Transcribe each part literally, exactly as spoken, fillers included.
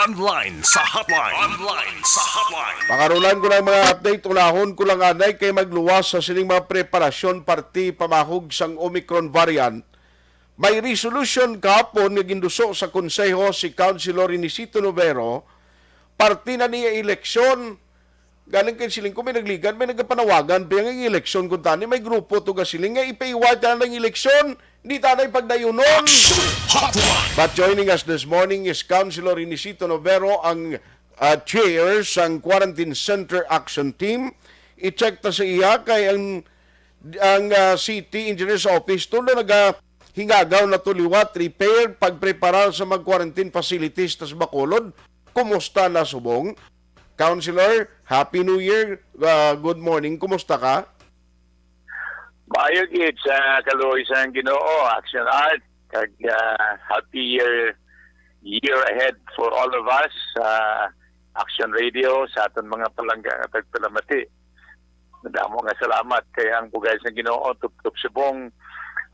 Online sa hotline. Online sa hotline. Pangarulan ko lang mga update, unahon ko lang anay kay magluwas sa sining mga preparasyon parti pamahog sang Omicron variant. May resolution kahapon nga ginduso sa konseho si Councilor Inesito Novero, parti na niya eleksyon. Galing kay siling ko, may nagligad, may nagapanawagan pa yung eleksyon kung tani, may grupo to ga siling nga ipaiway ta ang eleksyon, di tanay pagdayunon. Hotline. But joining us this morning is Councilor Inesito Novero, ang ah, chair sang Quarantine Center Action Team. I-check ta sa iya kay ang ang ah, City Engineer's Office tulo nagahingagaw na to liwat, repair, pagpreparar sa mga quarantine facilities ta sa Bacolod. Kumusta na subong? Councilor, Happy New Year. Ah, good morning. Kumusta ka? Maayo gid sa kaluoy sang Ginoo, Action Art, kag ah, happy year year ahead for all of us sa Action Radio, sa aton mga palangga nga tagpalamati. Madamo nga salamat kay ang bugay sang Ginoo tuptop subong,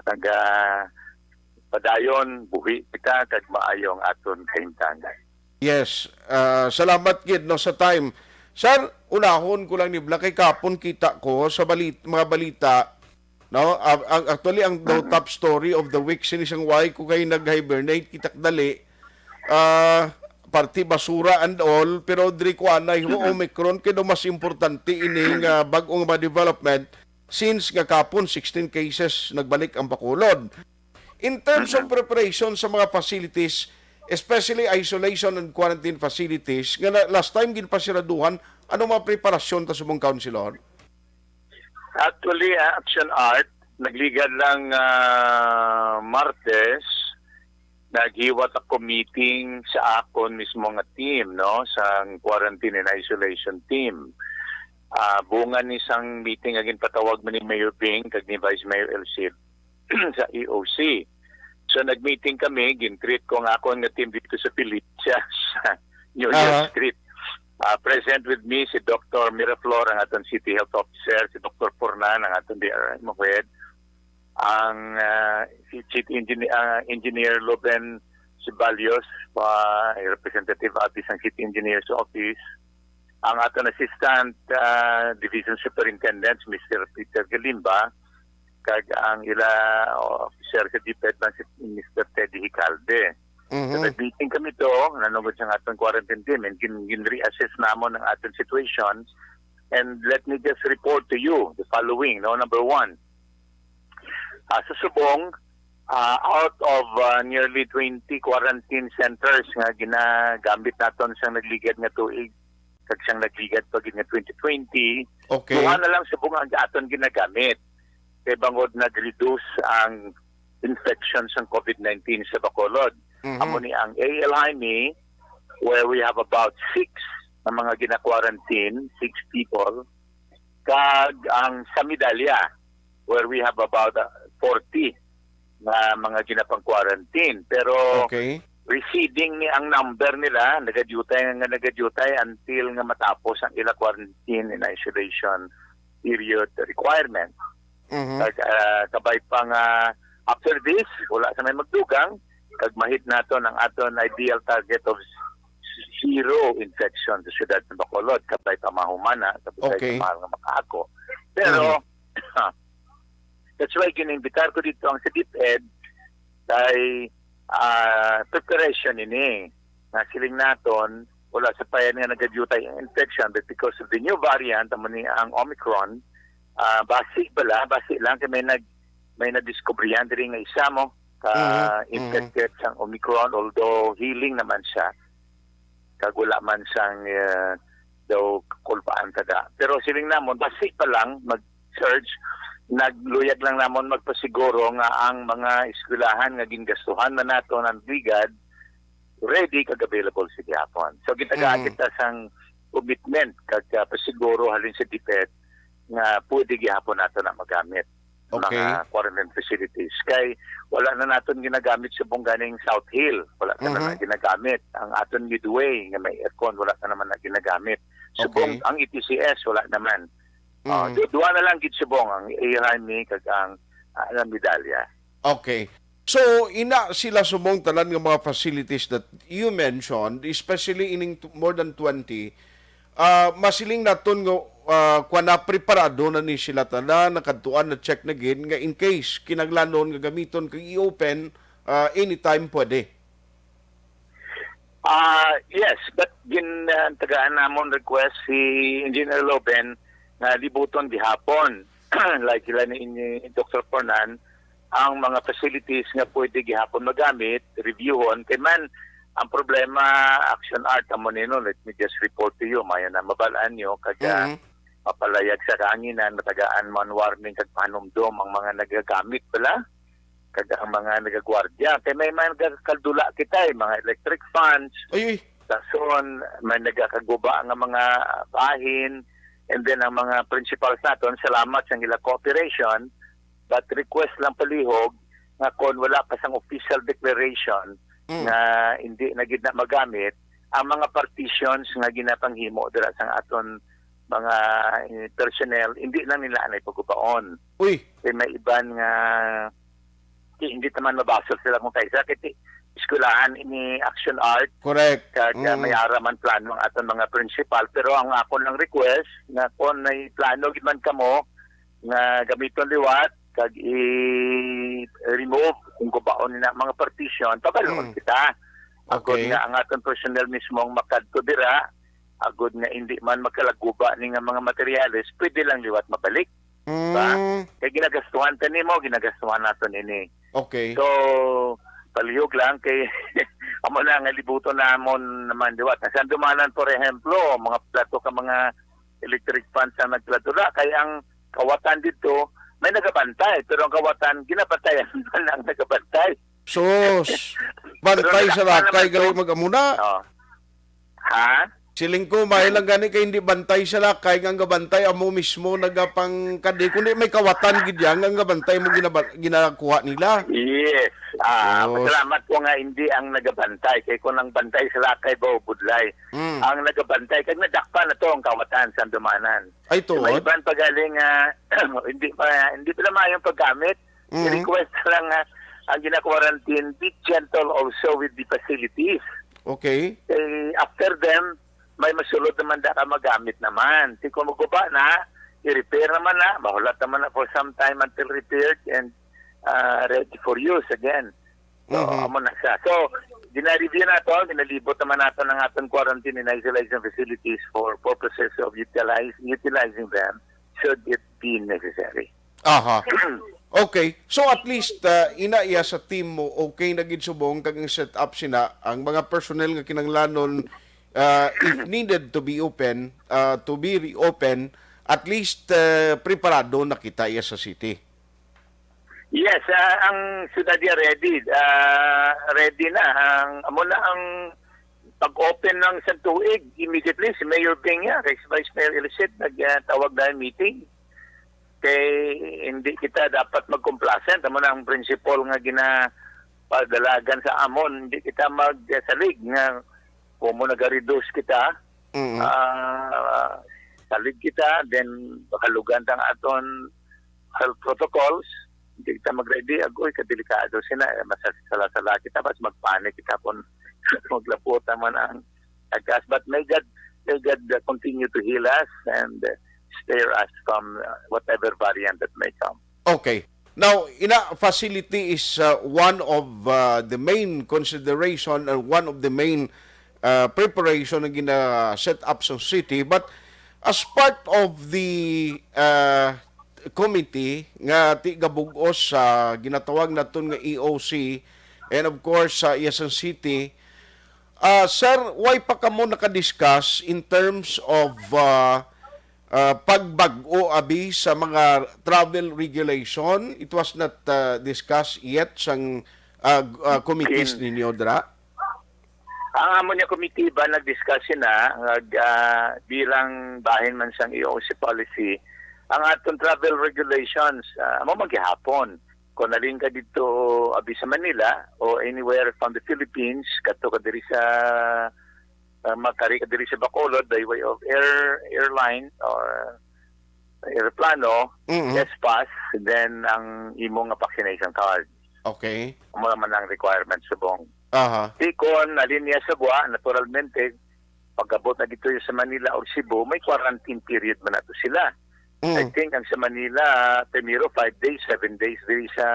nagapadayon, buhi kita kag maayo ang aton kahimtangan. Yes, ah, salamat gid no sa time. Sir, unahon ko lang ni Bla kay kapon kita ko sa balit, mga balita, no? Ah, ang, actually ang daw top story of the week sini sang why ko kay nag-hibernate kita dali. Ah, parti basura and all, pero diri ko anay ho Omicron kay daw mas importante ining ah, bag-ong mga development since nga kapon sixteen cases nagbalik ang Bacolod. In terms of preparation sa mga facilities, especially isolation and quarantine facilities, nga na, last time ginpasiraduhan, ano mga preparasyon ta subong, Councilor? Actually, ah, Action Art, nagligad lang ah, Martes, naghiwat ako meeting sa akon mismo nga team, no, sa quarantine and isolation team. Ah, bunga ni sang meeting nga ginpatawag man ni Mayor Bing kag ni Vice Mayor El Cid sa E O C. So nag-meeting kami, gin-treat ko ang akon nga team dito sa Felicia sa New Year's Aha. Street. Ah, present with me si Doctor Miraflor, ang aton City Health Officer, si Doctor Pornan, ang aton D R M head, ang ah, si Chief Engineer, ah, Engineer Loben Ceballos, pa representative abi sang City Engineer's Office, ang aton Assistant ah, Division Superintendent, Mister Peter Galimba, kag ang ila officer sa DepEd man si Mister Teddy Hicalde. So, Mhm. nag-meeting kami to, nanungod sa aton quarantine team, and gin, gin-reassess namon ang aton situation. And let me just report to you the following, no? Number one, ah, sa subong, ah, out of ah, nearly twenty quarantine centers nga ginagamit naton sa nagligad nga tuig, kag siyang nagligad pa gid nga twenty twenty, Okay. duha na lang subong ang aton ginagamit. Kay bangod nag-reduce ang infection sang COVID nineteen sa Bacolod. Mhm. Amo ni ang A L Jaime, where we have about six na mga gina-quarantine, six people, kag ang sa Medalla, where we have about uh, forty na mga ginapang-quarantine. Pero Okay. receding ni ang number nila, nagadutay nga nagadutay until nga matapos ang ila quarantine and isolation period requirement. Mhm. Kag, ah, kabay pa nga after this, wala sa may magdugang, kag ma-hit naton ang aton ideal target of zero infection sa siyudad ng Bacolod, kabay pa mahuman na, kabay Okay. sa mahal nga makaako. Pero, that's why ginaimbitar ko dito ang sa DepEd kay ah, preparation ini. Nga siling naton, wala sa payan nga nagadutay ang infection, but because of the new variant, amo ni ang Omicron, ah, basi bala, basi lang kay may nag may nadiskubrihan diri nga isa mo ka Mhm, mhm. infected sang Omicron, although healing naman siya. Kag wala man sang ah, daw kulbaan kada. Pero siling namon, basi pa lang mag-surge, nagluyag lang namon magpasiguro nga ang mga eskwelahan nga gingastuhan na nato ng ligad, ready kag available sa gihapon. So gitagaan Mm. kita sang commitment kag ah, pasiguro halin sa DepEd nga pwede gihapon nato na magamit Okay. mga quarantine facilities. Kay wala na naton ginagamit subong ganing South Hill. Wala na Mhm. na ginagamit. Ang aton Midway nga may aircon, wala na naman na ginagamit. Subong Okay. ang E T C S, wala naman. Ah, Mm. du- duha na lang gid subong, ang A L Jaime kag ang ah, ang Medalla. Okay. So, ina sila subong tanan nga mga facilities that you mentioned, especially ining t- more than twenty, ah, masiling naton nga, ah, kuwan na, preparado na ni sila tanan, nakadtuan na, check na gid, nga in case kinahanglanon nga gamiton kag i-open, ah, anytime pwede. Ah, yes, but gin uh, tagaan namon request si Engineer Loben nga libuton gihapon, like sila ni, ni Doctor Fornan, ang mga facilities nga pwede gihapon magamit, reviewon. Kay man, ang problema, Action Art, amo nino, let me just report to you, mayo na mabalaan nyo, kag ah, Mhm. mapalayag sa kahanginan, matagaan man warning kag panumdom ang mga nagagamit bala, kag ang mga nagagwardya. Kay may mga nagakaldula kita, eh, mga electric fans, Ay, ay. dason, may nagakaguba nga mga bahin, and then ang mga principals naton, salamat sa ila cooperation, but request lang palihog nga kon wala pa sang official declaration Mm. nga hindi na gid na magamit, ang mga partitions nga ginapanghimo dira sang aton mga eh, personnel, hindi lang nila anay pagubaon. Uy, Kay may iban nga di, hindi naman mabasol sila kung kaisa kay ti- eskwelahan ini Action Art, correct. kag uh, Mm. may ara man plano ang aton mga principal, pero ang akon lang request nga kung may plano gid man kamo nga gamiton liwat kag i-remove kung gubaon na mga partition, pabalon Mm. kita. Agod Okay. nga ang aton personnel mismo ang makadto dira, agod nga hindi man magkalaguba ni nga mga materyales, pwede lang liwat mabalik. Mm. Kay ginagastuhan ta nimo, ginagastuhan naton ini. Okay. So, palihog lang kay amo na nga libuton namon naman liwat. Sa Sandumanan, for example, mga plato ka mga electric fans ang nagladula, kay ang kawatan dito may nagabantay, pero ang kawatan ginabantayan man ang nagabantay. Sus, bantay Pero sa lakay naman gali to. Mag-amuna. Oh. Ha? Siling ko, may lang gani kay hindi bantay sa lakay, nga ang gabantay amo mismo nagapangkadi, kundi may kawatan gid yan, nga ang gabantay mo ginaba- ginakuha nila. Yes. Ah, Sus. Masalamat ko nga hindi ang nagabantay. Kay kung ang bantay sa lakay ba o budlay, Mm. ang nagabantay, kag nadakpan na to ang kawatan sa Sandumanan. Ay, So, may tuod? iban pa galing nga hindi pa hindi pa na maayong paggamit. Mhm. Request lang nga ang gina-quarantine, be gentle also with the facilities. Okay. Eh, after them, may masulod naman da ka magamit naman. Si kung maguba na, i-repair naman na, mahulat naman na for some time until repaired and uh, ready for use again. So, Mhm. amo na siya. So, gina-review nato, ginalibot naman nato ng aton quarantine and isolation facilities for purposes of utilize, utilizing them should it be necessary. Aha. Okay. So at least uh, ina iya sa team mo, okay na gid subong kag ang setup sina, ang mga personnel nga kinanglanon uh, if needed to be open, uh, to be reopen, at least uh, preparado na kita iya sa city. Yes, ah, ang syudad niya ready. Ah, ready na. Ang amo na ang pag-open ng isang tuig, immediately si Mayor Peña, kay si Vice Mayor Elicet, nagtawag na yung meeting. Kay hindi kita dapat mag-complacent. Amo na ang principle nga ginapadalagan sa amon. Hindi kita magsalig nga kung mo nag-reduce kita, Mhm. ah, salig kita, then makalugan ang aton health protocols. Hindi kita mag-ready, agoy, kadelikado sila. Eh, masasala-sala kita, mas magpanik kita kung maglapot naman ang agkas. But may God, may God uh, continue to heal us and uh, spare us from uh, whatever variant that may come. Okay. Now, ina facility is uh, one of uh, the main consideration and one of the main uh, preparation na gina-set up sa city. But as part of the uh, committee nga ti gabugos sa ginatawag naton nga E O C and of course sa Iasan City, uh, sir, why pa kamo nakadiscuss in terms of uh, uh, pagbag-o abi sa mga travel regulation? It was not uh, discussed yet sang uh, uh, committees Kin- ninyo dira? Ang amo niya komitiba nag-discuss na nga ah, bilang bahin man sang E O C policy, ang aton travel regulations ah, amo man gihapon. Kung naling ka dito abi sa Manila o anywhere from the Philippines, kadto ka diri sa uh, makari ka diri sa Bacolod by way of air airline or aeroplano, Mhm. S pass, then ang imo nga vaccination card. Okay. Amo naman ang requirement subong. Aha. Di kon nalinya sa Buwa, naturalmente, pag-abot na dito sa Manila or Cebu, may quarantine period man nato sila. I Mm. think ang sa Manila, primero five days, seven days diri sa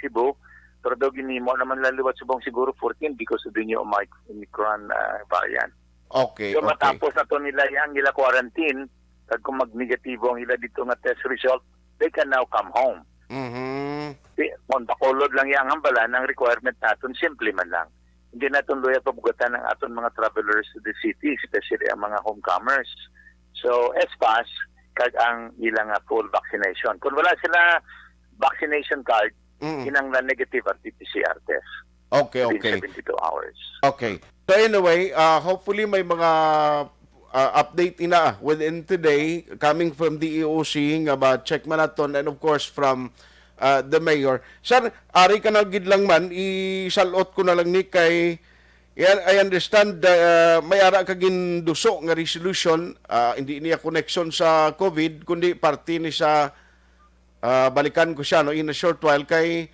Cebu. Pero daw ginimo naman lang liwat subong siguro fourteen because of the new Omic- Omicron ah, variant. Okay, So okay. matapos na to nila yang ila quarantine, kag kung mag-negatibo ang ila dito nga test result, they can now come home. Mhm. Di, kung bakulod lang yang hambala, ang requirement naton simple man lang. Hindi naton luya pabugatan ang aton mga travelers to the city, especially ang mga homecomers. So, S pass, kag ang ilang ah, full vaccination. Kung wala sila vaccination card, Mm. kinahanglan negative ang P P C R test Okay, within okay. seventy-two hours. Okay. So anyway, uh, hopefully may mga uh, update ina within today coming from the E O C nga ba-check man naton, and of course from uh, the mayor. Sir, ari ka na gid lang man, isalot ko na lang ni kay, yan, I understand uh, may ara ka ginduso nga resolution, uh, hindi niya connection sa COVID kundi parte ni sa, uh, balikan ko siya, no, in a short while, kay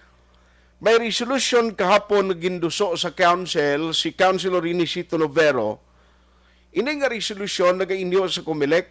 may resolution kahapon nga ginduso sa council si Councilor Inesito Novero. Ini nga resolution nagainyo sa Comelec